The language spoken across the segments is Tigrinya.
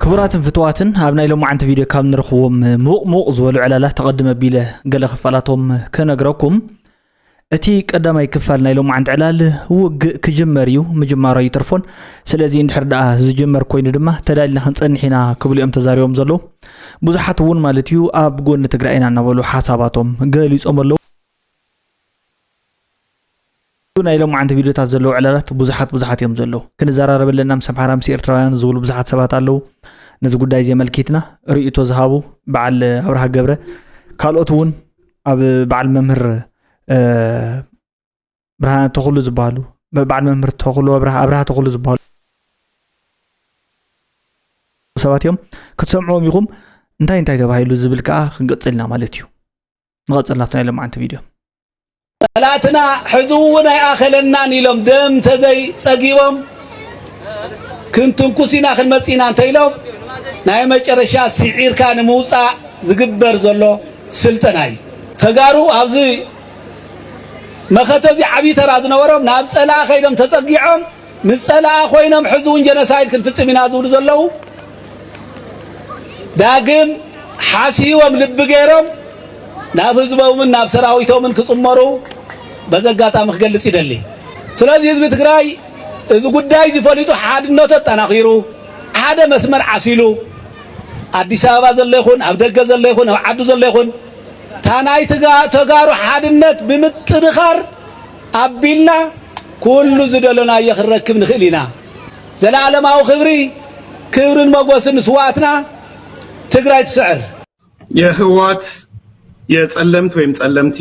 ክቡራትን ፍትዋትን፣ ኣብ ናይ ሎማዓንቲ ቪድዮ ካብ ንረኽቦም ምቕ ምቕ ዝበሉ ዕላላት ተቐድመ ኣቢለ ገለ ክፋላቶም ከነግረኩም። እቲ ቀዳማይ ክፋል ናይ ሎማዓንቲ ዕላል ውግእ ክጅመር እዩ፣ ምጅማሩ ኣይተርፎን። ስለዚ እንድሕር ደኣ ዝጅመር ኮይኑ ድማ ተዳሊና ክንጸንሕ ኢና ክብሉ እዮም ተዛሪቦም ዘለዉ። ብዙሓት እውን ማለት እዩ ኣብ ጎኒ ትግራይ ኢና እናበሉ ሓሳባቶም ገሊጾም ኣለዉ። ናይ ሎማዓንቲ ቪድዮታት ዘለዉ ዕላላት ብዙሓት ብዙሓት እዮም ዘለዉ። ክንዘራረብ ኣለና ምስ ኣምሓራ ምስ ኤርትራውያን ዝብሉ ብዙሓት ሰባት ኣለዉ። ነዚ ጉዳይ እዚ ኣመልኪትና ርእይቶ ዝሃቡ በዓል ኣብርሃ ገብረ፣ ካልኦት እውን ኣብ በዓል መምህር፣ እ፣ ብርሃነ ተኽሉ ዝበሃሉ፣ በዓል መምህር ተኽሉ ኣብርሃ፣ ኣብርሃ ተኽሉ ዝበሃሉ ሰባት እዮም። ክትሰምዕዎም ኢኹም። እንታይ እንታይ ተባሂሉ ዝብል ከኣ ክንቅጽል ኢና ማለት እዩ። ንቐጽል ናብቲ ናይ ሎማዓንቲ ቪድዮ። ጸላእትና ሕዚ እውን ኣይኣኸለናን ኢሎም ደም ተዘይጸጊቦም ክንትንኩስ ኢና ክንመጽእ ኢና እንተኢሎም ናይ መጨረሻ ስዒርካ ንምውጻእ ዝግበር ዘሎ ስልጠና እዩ። ተጋሩ ኣብዚ መኸተ እዚ ዓብዪ ተራ ዝነበሮም ናብ ጸላእ ከይዶም ተጸጊዖም ምስ ጸላኣ ኮይኖም ሕዚ እውን ጀኖሳይድ ክንፍጽም ኢና ዝብሉ ዘለዉ ዳግም ሓሲቦም ልቢ ገይሮም ናብ ህዝቦምን ናብ ሰራዊቶምን ክጽመሩ በዚ ኣጋጣሚ ክገልጽ ይደሊ። ስለዚ ህዝቢ ትግራይ እዚ ጉዳይ እዚ ፈሊጡ ሓድነቱ ኣጠናኺሩ ሓደ መስመር ዓሲሉ ኣዲስ ኣበባ ዘሎ ይኹን ኣብ ደገ ዘሎ ይኹን ኣብ ዓዱ ዘሎ ይኹን እታ ናይ ትጋ-፣ ተጋሩ ሓድነት ብምጥንኻር ኣቢልና ኩሉ ዝደለናዮ ክንረክብ ንኽእል ኢና። ዘለዓለማዊ ክብሪ፣ ክብርን መጎስን ንስዋኣትና። ትግራይ ትስዕር። የህወሓት የጸለምት ወይም ጸለምቲ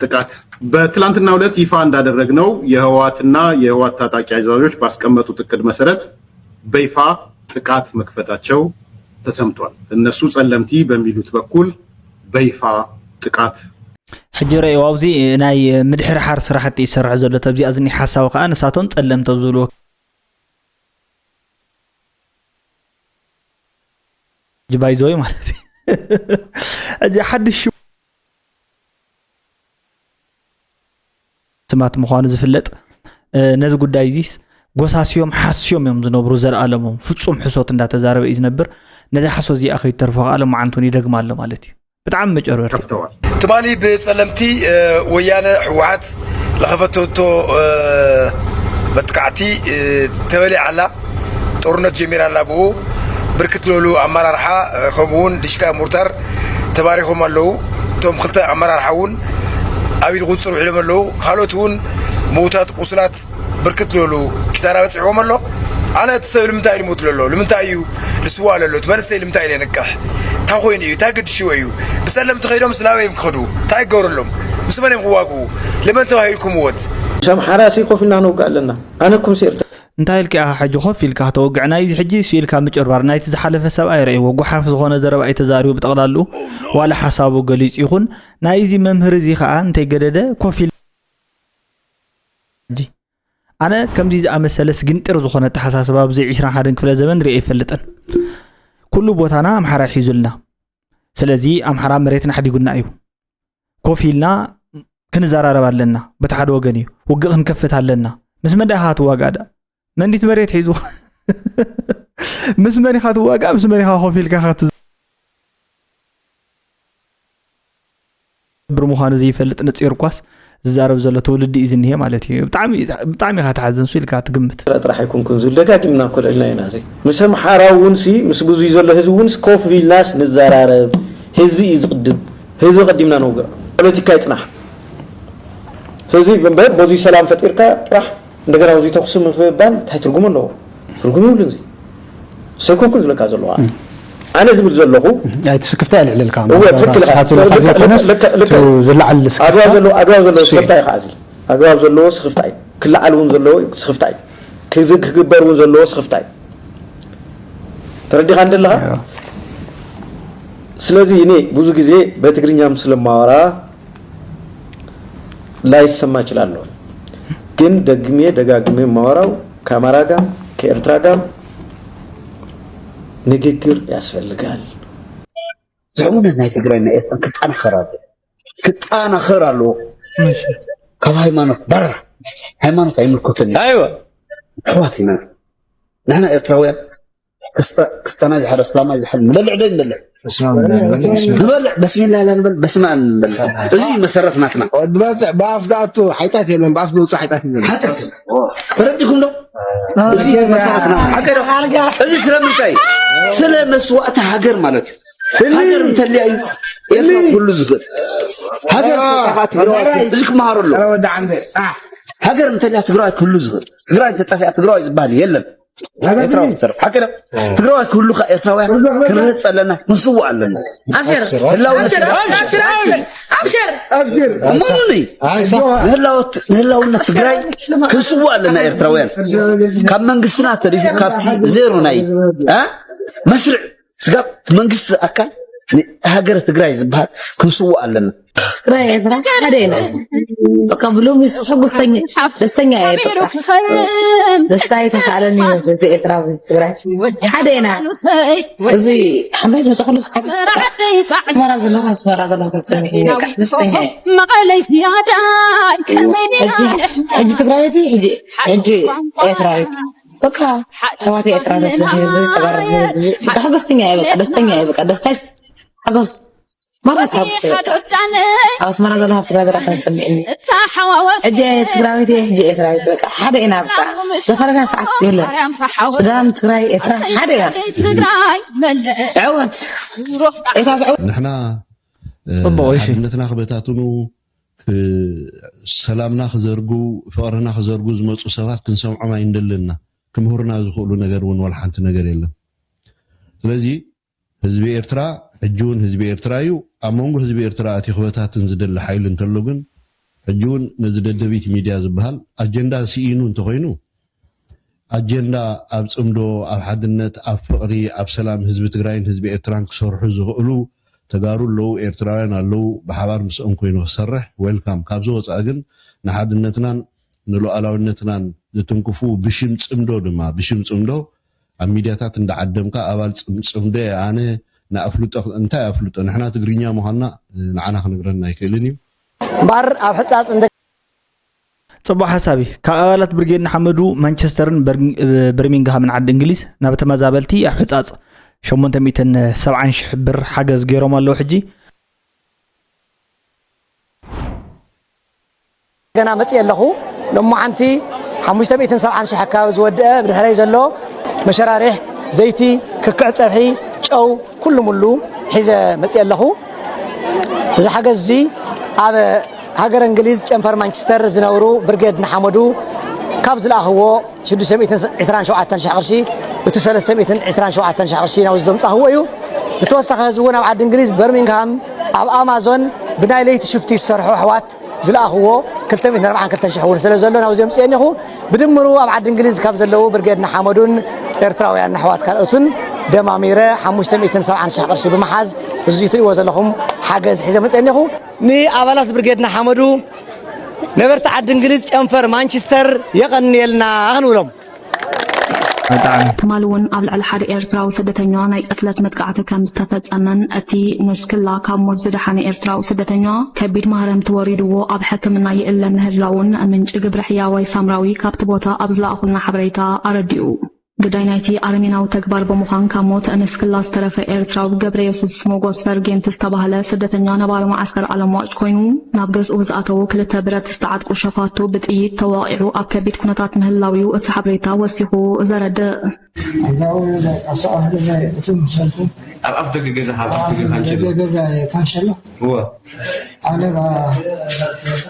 ጥቃት በትላንትናው ዕለት ይፋ እንዳደረግነው የህወሓትና የህወሓት ታጣቂ አዛዦች ባስቀመጡት እቅድ መሰረት በይፋ ጥቃት መክፈታቸው ተሰምቷል። እነሱ ጸለምቲ በሚሉት በኩል በይፋ ጥቃት ሕጂ ረእይዎ ኣብዚ ናይ ምድሕርሓር ስራሕቲ ይሰርሑ ዘሎ ተብዚኣ ዝኒ ሓሳዊ ከዓ ንሳቶም ጸለምቲ ኣብ ዝብልዎ ጅባይዘወይ ማለት እዩ። ሕጂ ሓድሽ ሽም ስማት ምዃኑ ዝፍለጥ፣ እ፣ ነዚ ጉዳይ እዚስ ጎሳስዮም ሓስዮም እዮም ዝነብሩ፣ ዘለኣለሞም ፍጹም ሕሶት እንዳተዛረበ እዩ ዝነብር። ነዚ ሓሶት እዚኣ ከይተርፎ ከዓ ሎማዓንቲ እውን ይደግማ ኣሎ ማለት እዩ። ብጣዕሚ መጨረርታ። ከፍተዋል። ትማሊ ብጸለምቲ፣ እ፣ ወያነ ህወሓት ለኸፈተቶ፣ እ፣ መጥቃዕቲ፣ እ፣ ተበሊዓ ኣላ። ጦርነት ጀሚራ ኣላ። ብኡ ብርክት ዝበሉ ኣመራርሓ፣ እ፣ ከምኡ እውን ድሽቃ ሞርታር ተባሪኾም ኣለዉ። እቶም ክልተ ኣመራርሓ እውን ኣብ ኢድ ቁፅፅር ውዒሎም ኣለዉ። ካልኦት እውን ምዉታት፣ ቁሱላት ብርክት ዝበሉ ኪሳራ በፂሕዎም ኣሎ። ኣነ እቲ ሰብ ንምንታይ እዩ ዝሞት ዘሎ? ንምንታይ እዩ ዝስዋእ ዘሎ? እቲ መንእሰይ ንምንታይ ኢለ ንቅሕ? እንታይ ኮይኑ እዩ? እንታይ ገዲሽዎ እዩ? ብፀለምቲ ከይዶምስ ናበይ እዮም ክኸዱ? እንታይ ክገብረሎም? ምስ መን እዮም ክዋግኡ? ለመን ተባሂልኩም እወት? ምስ ኣምሓራ ሲ ኮፍ ኢልና ክንውግእ ኣለና። ኣነ እኩም ሲ ኤርትራ እንታይ ኢልካ ኢኻ ሕጂ ኮፍ ኢልካ ከተውግዕ? ናይዚ ሕጂ ስኢልካ ምጭርባር ናይቲ ዝሓለፈ ሰብኣይ ረእይዎ። ጓሓፍ ዝኾነ ዘረባ ኣይተዛሪቡ ብጠቕላልኡ ዋላ ሓሳቡ ገሊጹ ይኹን ናይዚ መምህር እዚ ኸኣ እንተይገደደ ኮፍ ኢል ሕጂ ኣነ ከምዚ ዝኣመሰለ ስግንጢር ዝኾነ ኣተሓሳስባ ኣብዚ ዒስራን ሓደን ክፍለ ዘመን ሪኤ ኣይፈልጥን። ኩሉ ቦታና ኣምሓራ ሒዙልና። ስለዚ ኣምሓራ መሬትና ሓዲጉና እዩ። ኮፍ ኢልና ክንዘራረብ ኣለና። በቲ ሓደ ወገን እዩ። ውግእ ክንከፍት ኣለና። ምስ መን ዳኣ ኢኻ ትዋጋእ ደኣ? መን ድዩ እቲ መሬት ሒዙ? ምስ መን ኢኻ ትዋጋእ? ምስ መን ኢኻ ኮፍ ኢልካ ኢኻ ትዝ- ብር ምዃኑ ዘይፈልጥ ነፂሩ ኳስ ዝዛረብ ዘሎ ትውልዲ እዩ ዝኒሄ ማለት እዩ። ብጣዕሚ ብጣዕሚ ኢኻ ትሓዝን ሱ ኢልካ ትግምት። ጥራሕ ኣይኮንኩን ዝብል ደጋጊምና እኮ ልዕልና ኢና እዚ ምስ ኣምሓራ እውን ሲ ምስ ብዙይ ዘሎ ህዝቢ እውን ኮፍ ኢልናስ ንዘራረብ። ህዝቢ እዩ ዝቕድም። ህዝቢ ቀዲምና ነውግዕ። ፖለቲካ ይፅናሕ። ህዝቢ እምበር በዙይ ሰላም ፈጢርካ ጥራሕ እንደገና እዚ ተኩሲ ምክባል እንታይ ትርጉም ኣለዎ? ትርጉም ይብሉን። እዚ ሰይኮንኩን ዝብለካ ዘለኹ ኣነ ዝብል ዘለኹ። ኣይ ትስክፍታ የልዕለልካ እወ ትክክል ኢኻ። ንስኻ ትብል ካ ዘይኮነስ ልክዕ ልክዕ። ዝለዓል ስክፍታ ኣግባብ ዘለዎ ኣግባብ ዘለዎ እሱ እዩ። ስክፍታ እዩ። እዚ ኣግባብ ዘለዎ ስክፍታ እዩ። ክለዓል እውን ዘለዎ ስክፍታ እዩ። ክዝ ክግበር እውን ዘለዎ ስክፍታ እዩ። ተረዲኻ እንደለኻ? ስለዚህ እኔ ብዙ ጊዜ በትግርኛም ስለማወራ ላይሰማ እችላለሁ፣ ግን ደግሜ ደጋግሜ የማወራው ከአማራ ጋር ከኤርትራ ጋር ንግግር ያስፈልጋል። ዝዕውነት ናይ ትግራይ ናይ ኤርትራ ክጠናኸር ኣሎ ክጠናኸር ኣለዎ። ካብ ሃይማኖት በራ ሃይማኖት ኣይምልከተን እዩ። ኣይወ ኣሕዋት ኢና ንሕና ኤርትራውያን። እስተ- እስተና ዝሐረ እስላማ ዝሐል ንበልዕ ዶ ንበልዕ? ንበልዕ፣ በስሚላ ኢላ ንበል፣ በስመ ኣብ ንበል። እዚ መሰረት ናትና። ወዲ ባጽዕ ብኣፍ ዝኣቱ ሓይጣት የለን፣ ብኣፍ ዝወፅእ ሓይጣት የለን። ሓጢኣት ተረዲኹም ዶ? እዚ መሰረት ናትና። ሓቂ ዶ? እዚ ስለምንታይ? ስለ መስዋእቲ ሃገር ማለት እዩ። ሃገር እንተልያ እዩ ኤርትራ ክህሉ ዝኽእል። ሃገር ተጠፋ ትግራዋይ፣ እዚ ክመሃሩ ኣሎ። ሃገር እንተልያ ትግራዋይ ክህሉ ዝኽእል። ትግራይ እንተጠፊኣ ትግራዋይ ዝበሃል የለን። ኤርትራዊ ክተርፍ። ሓቂ ዶ? ትግራዋይ ክህሉ ከ ኤርትራውያን ክንረህፅ ኣለና፣ ክንስውእ ኣለና። ኣብሽር። ህላውነት ኣብሽር ኣብሽር ኣብሽር ኣብሽር ኣብሽር እመኑኒ። ንህላወት ንህላውነት ትግራይ ክንስውእ ኣለና ኤርትራውያን። ካብ መንግስትና ተሪፉ ካብቲ ዜሮ ናይ እ መስርዕ ስጋብ መንግስቲ ኣካል ሃገረ ትግራይ ዝበሃል ክንስውእ ኣለና። ትግራይ ኤርትራ ሓደ ኢና። በቃ ብሎሚ ሕጉስተኛ ደስተኛ እየ። በቃ ደስታ የተኻለኒ በዚ ኤርትራ በዚ ትግራይ ሓደ ኢና። እዚ ሓምላይ መጽእ ኩሉ ስሓት ኣስመራ ዘለኹ ኣስመራ ዘለኹ ተሰሚዑ በቃ ደስተኛ እየ። መቐለይ ዝያዳ ሕጂ ሕጂ ትግራወይቲ ሕጂ ሕጂ ኤርትራዊት በቃ ኣሕዋት ኤርትራ ነብሰ ብዚ ተጋርብ ብዚ በቃ ሓጎስተኛ እየ። በቃ ደስተኛ እየ። በቃ ደስታይ ሓጎስ ማለት ሓጎስ እየ። በቃ ኣብ ኣስመራ ዘለኹ ኣብ ትግራይ ዘለኹ ከም ዝሰምዕኒ ሕጂ ትግራዊት እየ ሕጂ ኤርትራዊት በቃ ሓደ ኢና። በቃ ዘፈረና ሰዓት የለን። ሱዳን ትግራይ ኤርትራ ሓደ ኢና። ትግራይ መለ ዕወት ኤታ ዝዕወት ንሕና እ፣ ጽቡቕ፣ እሺ። ሓድነትና ክበታትኑ ክ- ሰላምና ክዘርጉ ፍቕርና ክዘርጉ ዝመፁ ሰባት ክንሰምዖም ኣይንደልን ኢና። ክምህሩና ዝኽእሉ ነገር እውን ዋላ ሓንቲ ነገር የለን። ስለዚ ህዝቢ ኤርትራ ሕጂ እውን ህዝቢ ኤርትራ እዩ። ኣብ መንጎ ህዝቢ ኤርትራ ኣትዩ ክበታትን ዝደሊ ሓይሊ እንተሎ ግን ሕጂ እውን ነዚ ደደቢት ሚድያ ዝበሃል ኣጀንዳ ስኢኑ እንተኾይኑ ኣጀንዳ ኣብ ፅምዶ፣ ኣብ ሓድነት፣ ኣብ ፍቕሪ፣ ኣብ ሰላም ህዝቢ ትግራይን ህዝቢ ኤርትራን ክሰርሑ ዝኽእሉ ተጋሩ ኣለዉ፣ ኤርትራውያን ኣለዉ። ብሓባር ምስኦም ኮይኑ ክሰርሕ ዌልካም። ካብዚ ወፃኢ ግን ንሓድነትናን ንሉዓላዊነትናን ዝትንክፉ ብሽም ፅምዶ ድማ ብሽም ፅምዶ ኣብ ሚድያታት እንዳዓደምካ ኣባል ፅም- ፅምዶ እየ ኣነ ንኣፍልጦ እንታይ ኣፍልጦ ንሕና ትግርኛ ምዃንና ንዓና ክነግረና ኣይክእልን እዩ። እምበኣር ኣብ ሕፃፅ እንደ ጽቡቕ ሓሳብ እዩ። ካብ ኣባላት ብርጌድ ንሓመዱ ማንቸስተርን በርሚንግሃምን ዓዲ እንግሊዝ ናብ ተመዛበልቲ ኣብ ሕጻጽ ሸሞንተ ሚእትን ሰብዓን ሽሕ ብር ሓገዝ ገይሮም ኣለዉ። ሕጂ ገና መጽእ ኣለኹ። ሎማዓንቲ ሓሙሽተ ሚእትን ሰብዓን ሽሕ ኣካባቢ ዝወድአ ብድሕረይ ዘሎ መሸራሪሕ፣ ዘይቲ፣ ክክዕ ጸብሒ፣ ጨው፣ ኩሉ ሙሉ ሒዘ መፅእ ኣለኹ። እዚ ሓገዝ እዚ ኣብ ሃገረ እንግሊዝ ጨንፈር ማንቸስተር ዝነብሩ ብርጌድ ንሓመዱ ካብ ዝለኣኽዎ ሽዱሽተ ሚእትን ዕስራን ሸውዓተን ሽሕ ቅርሺ እቲ ሰለስተ ሚእትን ዕስራን ሸውዓተን ሽሕ ቅርሺ ናብዚ ዘምፃኽዎ እዩ። ብተወሳኺ እዚ እውን ኣብ ዓዲ እንግሊዝ በርሚንግሃም ኣብ ኣማዞን ብናይ ለይቲ ሽፍቲ ዝሰርሑ ኣሕዋት ዝለኣኽዎ ክልተ ሚእትን ኣርባዓን ክልተን ሽሕ እውን ስለ ዘሎ ናብዚ ኣምፅኤ እኒኹ። ብድምሩ ኣብ ዓዲ እንግሊዝ ካብ ዘለዉ ብርጌድ ንሓመዱን ኤርትራውያን ኣሕዋት ካልኦትን ደማሚረ ሓሙሽተ ሚእትን ሰብዓን ሽሕ ቅርሺ ብምሓዝ እዚ ትሪእዎ ዘለኹም ሓገዝ ሒዘ መፅአ እኒኹ። ንኣባላት ብርጌድ ንሓመዱ ነበርቲ ዓዲ እንግሊዝ ጨንፈር ማንችስተር የቐንየልና ክንብሎም። ትማሊ እውን ኣብ ልዕሊ ሓደ ኤርትራዊ ስደተኛ ናይ ቅትለት መጥቃዕቲ ከም ዝተፈጸመን እቲ ንስክላ ካብ ሞት ዝደሓነ ኤርትራዊ ስደተኛ ከቢድ ማህረምቲ ወሪድዎ ኣብ ሕክምና ይእለ ምህላዉን ምንጪ ግብረ ሕያዋይ ሳምራዊ ካብቲ ቦታ ኣብ ዝለኣኹልና ሓበሬታ ኣረዲኡ። ግዳይ ናይቲ ኣረሜናዊ ተግባር ብምዃን ካብ ሞት ንስክላ ዝተረፈ ኤርትራዊ ገብረየሱስ ሞጎስ ሰርጌንት ዝተባህለ ስደተኛ ነባሪ መዓስከር ኣለምዋጭ ኮይኑ፣ ናብ ገዝኡ ዝኣተዉ ክልተ ብረት ዝተዓጥቁ ሸፋቱ ብጥይት ተወቒዑ ኣብ ከቢድ ኩነታት ምህላዉ'ዩ እቲ ሓበሬታ ወሲኹ ዘረድእ። ኣንታ ወይ ወዳይ፣ ኣብ ሰዓት ገዛ እየ፣ እቲ ምሰልኩ። ኣብ ኣፍ ደገ ገዛ፣ ኣብ ኣፍ ደገ ካንሸሎ። ደገ ገዛ እየ፣ ካንሸሎ። እወ። ኣነ ባ-፣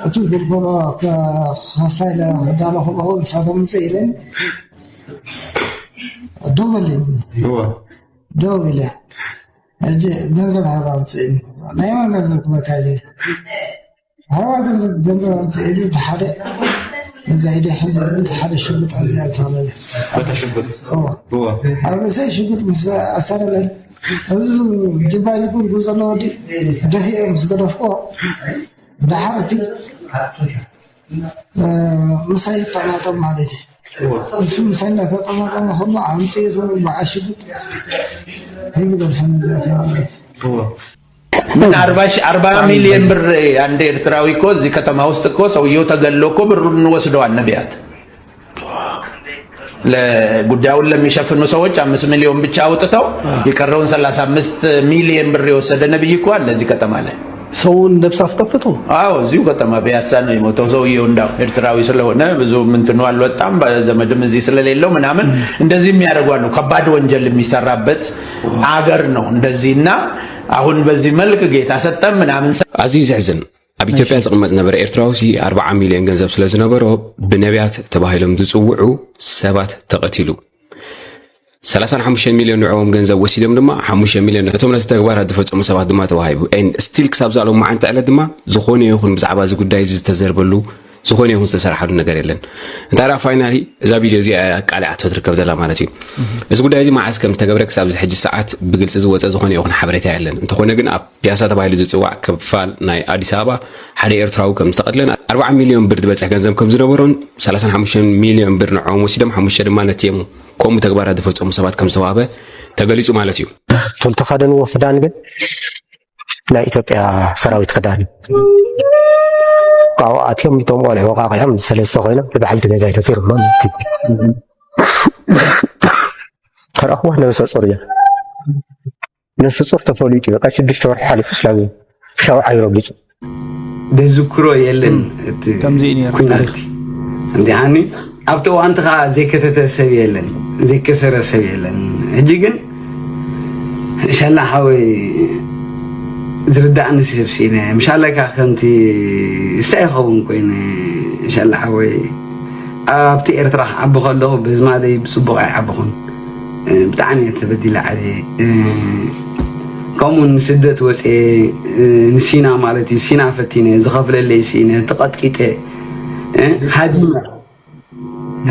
እቲ ጎልጎሎ ከ-፣ ክኸፍታ ኢለ ክዳሎ ከለኹ፣ ንሳ ተምፅእ ኢለኒ። ደው በል ኢሉኒ። እወ። ደው ኢለ። ሕጂ ገንዘብ ሃባ ኣምፅእኒ። ናይ መን ገንዘብ ክበካ ኢለ። ሃዋ ገንዘብ፣ ገንዘብ ኣምፅእ ኢሉ፣ እቲ ሓደ ነዛ ኢደ ሒዘ፣ እቲ ሓደ ሽጉጥ ኣልዒላ ተኸለለ። በታ ሽጉጥ? እዎ። እዎ። ኣብ ርእሰይ ሽጉጥ ምስ ኣሳረለኒ፣ እዚ ጅባ ዝጉርጉር ዘሎ ወዲ ደፊኤ ምስ ገደፍክዎ፣ ደሓር እቲ፣ እ፣ ምሳይ ይጠማጠም ማለት እዩ። እዎ። እሱ ምሳይ እናተጠማጠመ ከሎ ኣምፅእ በዓል ሽጉጥ ሂቡ ገድፈኒ ማለት እዩ። እዎ። ምን አርባ ሺህ፣ አርባ ሚሊዮን ብር አንድ ኤርትራዊ እኮ እዚህ ከተማ ውስጥ እኮ ሰውየው ተገሎ እኮ ብሩን እንወስደዋል ነቢያት። ለጉዳዩን ለሚሸፍኑ ሰዎች አምስት ሚሊዮን ብቻ አውጥተው የቀረውን ሰላሳ አምስት ሚሊዮን ብር የወሰደ ነብይ እኮ አለ እዚህ ከተማ ላይ። ሰውን ነብስ አስጠፍቶ አዎ፣ እዚሁ ከተማ ፒያሳ ነው የሞተው ሰውየው። እንዳው ኤርትራዊ ስለሆነ ብዙ ምንትኑ አልወጣም፣ ዘመድም እዚህ ስለሌለው ምናምን እንደዚህ የሚያደርጉ አሉ። ከባድ ወንጀል የሚሰራበት አገር ነው እንደዚህና አሁን በዚህ መልክ ጌታ ሰጠ ምናምን ሰ- ኣዝዩ ዘሕዝን። ኣብ ኢትዮጵያ ዝቕመጥ ዝነበረ ኤርትራዊ ሲ ኣርብዓ ሚልዮን ገንዘብ ስለ ዝነበሮ ብነቢያት ተባሂሎም ዝጽውዑ ሰባት ተቐቲሉ። ሰላሳን ሓሙሽተን ሚልዮን ንዕኦም ገንዘብ ወሲዶም ድማ ሓሙሽተ ሚልዮን ነቶም ነቲ ተግባራት ዝፈጸሙ ሰባት ድማ ተዋሂቡ። And still ክሳብ ዛሎም መዓንተ ዕለት ድማ ዝኾነ ይኹን ብዛዕባ እዚ ጉዳይ እዚ ዝተዘርበሉ ዝኾነ ይኹን ዝተሰራሓሉ ነገር የለን። እንታይ ደኣ ፋይናሊ እዛ ቪድዮ እዚኣ እያ ኣቃሊዓቶ ትርከብ ዘላ ማለት እዩ። እዚ ጉዳይ እዚ መዓስ ከም ዝተገብረ ክሳብ እዚ ሕጂ ሰዓት ብግልፂ ዝወፀ ዝኾነ ይኹን ሓበሬታ የለን። እንተኾነ ግን ኣብ ፒያሳ ተባሂሉ ዝፅዋዕ ክፋል ናይ ኣዲስ ኣበባ ሓደ ኤርትራዊ ከም ዝተቐትለን ኣርብዓ ሚልዮን ብር ዝበፅሕ ገንዘብ ከም ዝነበሮን ሰላሳን ሓሙሽተን ሚልዮን ብር ንዕኦም ወሲዶም ሓሙሽተ ድማ ነቲኦም ከምኡ ተግባራት ዝፈፀሙ ሰባት ከም ዝተዋህበ ተገሊፁ ማለት እዩ። እቶም ተኸደንዎ ክዳን ግን ናይ ኢትዮጵያ ሰራዊት ክዳን እዩ። ካብኡ ኣትዮም እቶም ቆልዑ ወቃቂዖም ሰለስተ ኮይኖም ንበዓልቲ ገዛ ይደፊሩ ማለት እዩ። ተረኽቦ ነብሰ ጡር እያ። ነብሰ ጡር ተፈሊጡ እዩ። በቃ ሽዱሽተ ወርሒ ሓሊፉ ስላም ሻውዓይ ረጊጹ። ደዝክሮ የለን እቲ ከምዚ እዩ ነይሩ ኩናት ታሪኽ። እንዲሃኒ ኣብቲ እዋንቲ ከዓ ዘይከተተ ሰብ የለን ዘይከሰረ ሰብ የለን። ሕጂ ግን ሻላ ሓወይ ዝርዳእኒ ሰብ ስኢነ ምሻለካ ከምቲ እስታይ ይኸውን ኮይነ ሻላ ሓወይ ኣብቲ ኤርትራ ክዓቢ ከለኹ በዝማደይ ብፅቡቕ ኣይዓብኹን። ብጣዕሚ እየ ተበዲለ ዓብየ። ከምኡ ንስደት ወፅየ ንሲና ማለት እዩ ሲና ፈቲነ ዝኸፍለለይ ስኢነ ተቐጥቂጠ ሃዲመ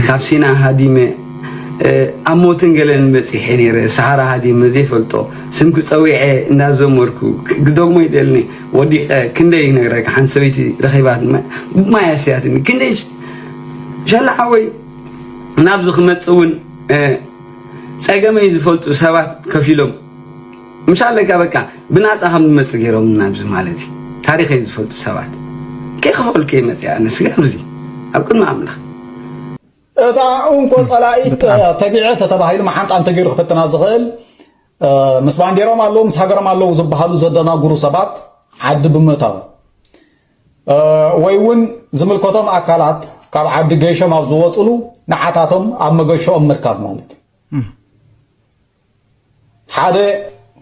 ካብ ሲና ሃዲመ ኣብ ሞትን ገለን በፂሐ ነይረ። ሰሃራ ሃዲመ ዘይፈልጦ ስም ክፀዊዐ እንዳዘመርኩ ክደግሞ ይደልኒ ወዲቀ ክንደይ ይነግረካ ሓንቲ ሰበይቲ ረኺባት ማይ ኣስያትኒ ክንደይ ሻላ ሓወይ ናብዚ ክመፅእ እውን ፀገመይ ዝፈልጡ ሰባት ከፊሎም ምሻለካ በቃ ብናፃ ከም ዝመፅእ ገይሮም ናብዚ ማለት እዩ ታሪኸይ ዝፈልጡ ሰባት ከይከፈልኩ እየ መፅእ ኣነስ ኣብዚ ኣብ ቅድሚ ኣምላኽ እታ እንኮ ፀላኢት ተጊዐ ተተባሂሉ መዓንጣ እንተገይሩ ክፍትና ዝኽእል ምስ ባንዴሮም ኣለዉ ምስ ሃገሮም ኣለዉ ዝበሃሉ ዘደናግሩ ሰባት ዓዲ ብምእታው ወይ እውን ዝምልከቶም ኣካላት ካብ ዓዲ ገይሾም ኣብ ዝወፅሉ ንዓታቶም ኣብ መገሾኦም ምርካብ ማለት እዩ። ሓደ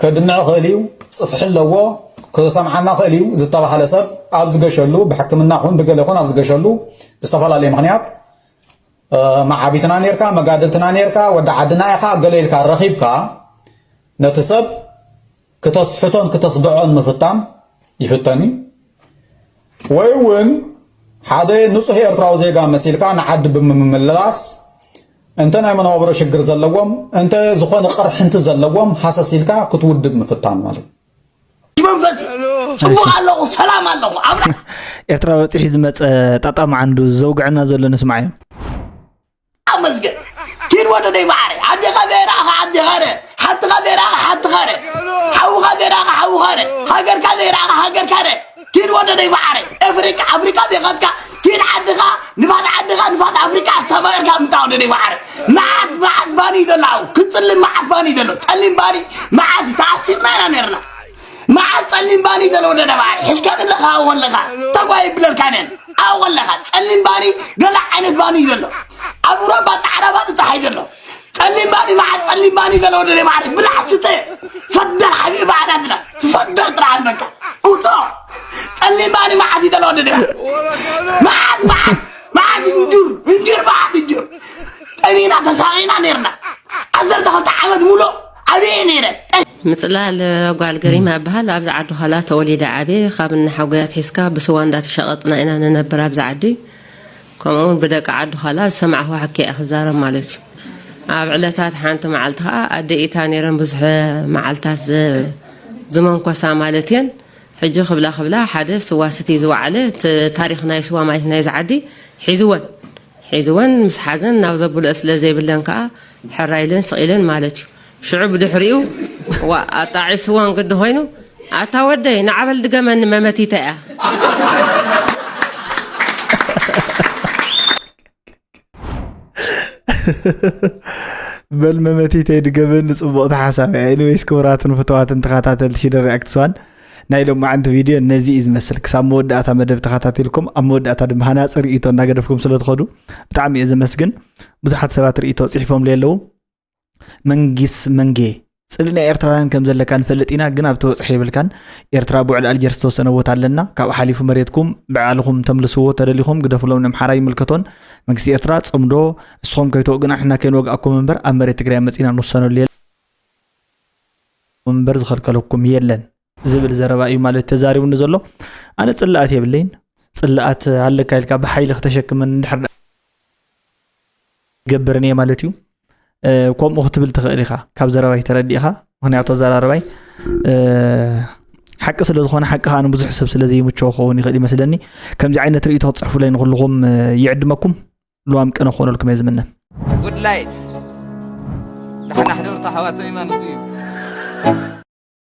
ከድምዕ ክእል እዩ፣ ፅፍሒ ኣለዎ፣ ክሰምዓና ክእል እዩ ዝተባሃለ ሰብ ኣብ ዝገሸሉ ብሕክምና ኹን ብገለ ኹን ኣብ ዝገሸሉ ብዝተፈላለየ ምኽንያት መዓቢትና ኔርካ፣ መጋድልትና ኔርካ፣ ወዲ ዓድና ኢኻ ገለ ኢልካ ረኺብካ ነቲ ሰብ ክተስሕቶን ክተስድዖን ምፍታን ይፍተን እዩ። ወይ እውን ሓደ ንፁህ ኤርትራዊ ዜጋ መሲልካ ንዓዲ ብምምልላስ እንተ ናይ መነባብሮ ሽግር ዘለዎም እንተ ዝኾነ ቅርሕንቲ ዘለዎም ሃሰስ ኢልካ ክትውድብ ምፍታን ማለት እዩ። መንፈስ ጽቡቅ ኣለኹ ሰላም ኣለኹ ኣብላ ኤርትራ በፂሑ ዝመፀ ጣጣ መዓንዱ ዘውግዐና ዘሎ ንስማዕ እዮም። ኣመስገን ኪድ ወደደይ ማዓረ ኣዴኻ ዘይረኣኻ ኣዴኻ ረ ሓትኻ ዘይረኣኻ ሓትኻ ረ ሓውኻ ዘይረኣኻ ሓውኻ ረ ሃገርካ ዘይረኣኻ ሃገርካ ረ ኪድ ወደደይ ማዓረ ኣፍሪቃ ኣፍሪቃ ዘይኸድካ ኪድ ዓድኻ ንፋት ዓድኻ ንፋት ኣፍሪቃ ኣስተማርካ ምፃ ወደደይ ማዓረ መዓት መዓት ባኒ እዩ ዘሎ ኣው ክፅልም መዓት ባኒ እዩ ዘሎ ፀሊም ባኒ መዓት ተኣሲርና ኢና ነርና መዓት ፀሊም ባኒ ዘሎ ወደደ ማዓረ ሕዝካ ዘለኻ ኣው ከለኻ ተጓ ይብለልካ ነን ኣው ከለኻ ፀሊም ባኒ ገለ ዓይነት ባኒ እዩ ዘሎ ኣብ ኡሮባ ፃዕዳ ባኒ ፀሓይ ዘሎ ፀሊም ባኒ መዓት ፀሊም ባኒ ዘሎ ወደደ ማዓረ ብላዕ ስተ ፈደል ሓቢቢ ባዕዳትና ትፈደል ጥራሕ ኣልበካ እውቶ ፀሊም ባኒ መዓት እዩ ዘሎ ወደደ መዓት መዓት መዓት እንጁር እንጁር መዓት እንጁር ጠሚና ተሳቂና ነርና ዓሰርተ ክልተ ዓመት ሙሉእ ኣበየ ነይረ ምፅላል ጓል ገሪማ እበሃል ኣብዚ ዓዲ ዃላ ተወሊደ ዓብየ ካብ እናሓጎያ ኣትሒዝካ ብስዋ እንዳተሸቐጥና ኢና ንነብር ኣብዚ ዓዲ ከምኡውን ብደቂ ዓዲ ዃላ ዝሰማዕኹዋ ሕክያ እየ ክዛረብ ማለት እዩ ኣብ ዕለታት ሓንቲ መዓልቲ ከዓ ኣደ ኢታ ነይረን ብዙሕ መዓልታት ዝመንኮሳ ማለት እየን ሕጂ ክብላ ክብላ ሓደ ስዋ ስቲ ዝወዓለ ታሪኽ ናይ ስዋ ማለት ናይዚ ዓዲ ሒዝወን ሒዝወን ምስ ሓዘን ናብ ዘብልኦ ስለ ዘይብለን ከኣ ሕራይ ኢለን ስቕ ኢለን ማለት እዩ። ሽዑ ብድሕሪኡ ዋእ ኣጣዒ ስወን ግዲ ኮይኑ ኣታ ወደይ ንዓ በል ድገመኒ መመቲተ እያ። በል መመቲተይ ድገበኒ ጽቡቕ ተሓሳብ። ኤኒዌይስ ክቡራትን ፍትዋትን ተኸታተልቲ ሽደን ሪኣክትስ ዋን፣ ናይ ሎማዓንቲ ቪድዮ ነዚ እዩ ዝመስል። ክሳብ መወዳእታ መደብ ተኸታቲልኩም ኣብ መወዳእታ ድማ ሃናፂ ርእይቶ እናገደፍኩም ስለ ትኸዱ ብጣዕሚ እየ ዘመስግን። ብዙሓት ሰባት ርእይቶ ፅሒፎምለይ ኣለዉ። መንጊስ መንጌ፣ ስእሊ ናይ ኤርትራውያን ከም ዘለካ ንፈልጥ ኢና፣ ግን ኣብ ተበፅሖ የብልካን። ኤርትራ ብውዕል ኣልጀርስ ዝተወሰነ ቦታ ኣለና። ካብኡ ሓሊፉ መሬትኩም ብዓልኹም ተምልስዎ ተደሊኹም ግደፉሎም፣ ነምሓራ ይምልከቶን። መንግስቲ ኤርትራ ጽምዶ፣ እስኹም ከይትወግና ንሕና ከይንወግኣኩም እምበር ኣብ መሬት ትግራይ መጺና ንውሰነሉ የለን እምበር ዝኸልከለኩም የለን ዝብል ዘረባ እዩ ማለት ተዛሪቡኒ ዘሎ። ኣነ ጽላኣት የብለይን። ጽላኣት ኣለካ ኢልካ ብሓይሊ ክተሸክመን እንድሕር ገብርን እየ ማለት እዩ። ከምኡ ክትብል ትኽእል ኢኻ፣ ካብ ዘረባይ ተረዲእኻ። ምክንያቱ ኣዘራረባይ ሓቂ ስለ ዝኾነ፣ ሓቂ ከዓ ንብዙሕ ሰብ ስለ ዘይምችዎ ክኸውን ይኽእል ይመስለኒ። ከምዚ ዓይነት ርእይቶ ክትፅሕፉለይ ንኩልኹም ይዕድመኩም። ልዋም ቅነ ክኾነልኩም እየ ዝምነ። ጉድ ላይት። ደሓን ኣሕደሩ ኣሕዋተይ ማለት እዩ።